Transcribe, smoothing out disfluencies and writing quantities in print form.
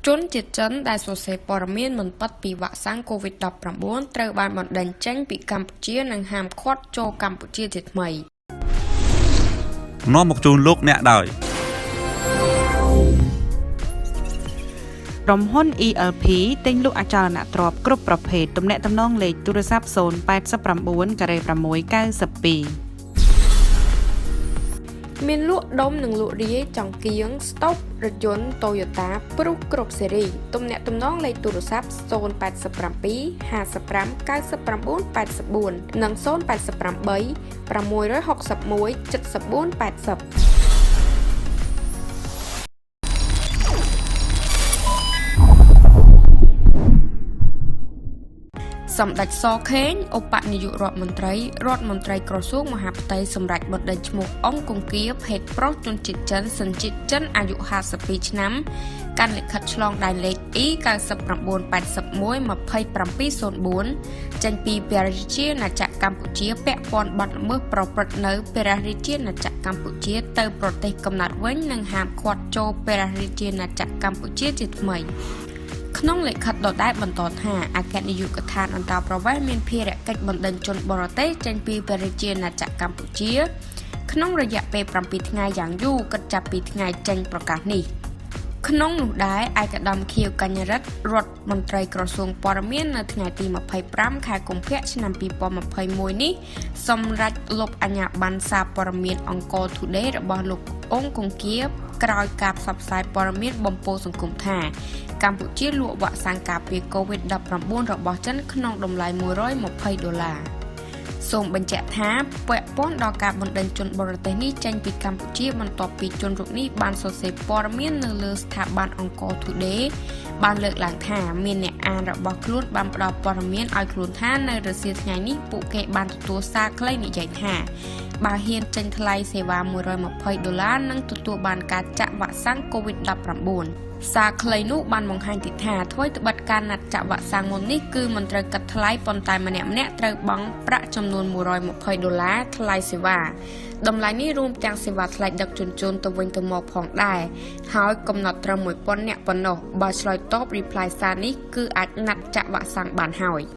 ជនជាតិចិនដែលសរសេរព័ត៌មានមិនពិតពីវ៉ាក់សាំង COVID-19 ត្រូវបានបណ្តេញចេញពីកម្ពុជានិងហាមឃាត់ចូលកម្ពុជាជាថ្មី នាំមកជូនលោកអ្នកដោយ ក្រុមហ៊ុន ELP ទិញលក់អចលនទ្រព្យគ្រប់ប្រភេទទំនាក់ទំនងលេខទូរស័ព្ទ089ការ៉េ692 មានលក់ដុំនិងលក់រាយចង្កៀងស្តុបរថយន្ត Toyota ព្រុសគ្រប់ស៊េរីទំនាក់ទំនងលេខទូរស័ព្ទ087 55 99 84និង088 661 74 80សម្ដេចសខេងឧបនាយករដ្ឋមន្ត្រីរដ្ឋមន្ត្រីក្រសួងមហាផ្ទៃសម្រេចបណ្តេញឈ្មោះអង្គគង្គាភេទប្រុសជនជាតិចិនសញ្ជាតិចិនអាយុ52ឆ្នាំកាន់លិខិតឆ្លងដែនលេខ E9981 2704ចេញពីព្រះរាជាណាចក្រកម្ពុជាពាក់ព័ន្ធបទល្មើសប្រព្រឹត្តនៅព្រះរាជាណាចក្រកម្ពុជាទៅប្រទេសកំណើតវិញនិងហាមឃាត់ចូលព្រះរាជាណាចក្រកម្ពុជាជាថ្មីក្នុងលិខិតដដែលបន្តថាអគ្គនាយកដ្ឋានអន្តោប្រវេសន៍មានភារកិច្ចបណ្តេញជនបរទេសចេញពីព្រះរាជាណាចក្រកម្ពុជាក្នុងរយៈពេល7ថ្ងៃយ៉ាងយូរគិតចាប់ពីថ្ងៃចេញប្រកាសនេះក្នុងនោះដែរឯកឧត្តមខៀវកញ្ញរិទ្ធរដ្ឋមន្ត្រីក្រសួងព័ត៌មាននៅថ្ងៃទី25ខែកុម្ភៈឆ្នាំ2021នេះសម្រេចលុបអាជ្ញាប័ណ្ណសារព័ត៌មានអង្គរ Today របស់លោកអង្គគង្គាក្រោយការផ្សព្វផ្សាយព័ត៌មានបំពោសង្គមថាកម្ពុជាលក់វ៉ាក់សាំងការពារ COVID-19 របស់ចិនក្នុងតម្លៃ120ដុល្លារសូមបញ្ជាក់ថាពាក់ព័ន្ធដល់ការបណ្តេញជនបរទេសនេះចេញពីកម្ពុជាបន្ទាប់ពីជនរូបនេះបានសរសេរព័ត៌មាននៅលើស្ថាប័នអង្គរ Today បានលើកឡើងថាមានអ្នកអានរបស់ខ្លួនបានផ្ដល់ព័ត៌មានឲ្យខ្លួនថានៅរសៀលថ្ងៃនេះពួកគេបានទទួលសារខ្លីនិយាយថាបើហ៊ានចេញថ្លៃសេវា120ដុល្លារនឹងទទួលបានការចាក់វ៉ាក់សាំង COVID-19 សារខ្លីនោះបានបង្ហាញទៀតថាថ្វីត្បិតការណាត់ចាក់វ៉ាក់សាំងមុននេះគឺមិនត្រូវគិតថ្លៃប៉ុន្តែម្នាក់ៗត្រូវបង់ប្រាក់ចំនួន120ដុល្លារថ្លៃសេវាតម្លៃនេះរួមទាំងសេវាថ្លៃដឹកជញ្ជូនទៅវិញទៅមកផងដែរហើយកំណត់ត្រឹម1000នាក់ប៉ុណ្ណោះបើឆ្លើយតប reply សារនេះគឺអាចណាត់ចាក់វ៉ាក់សាំងបានហើយ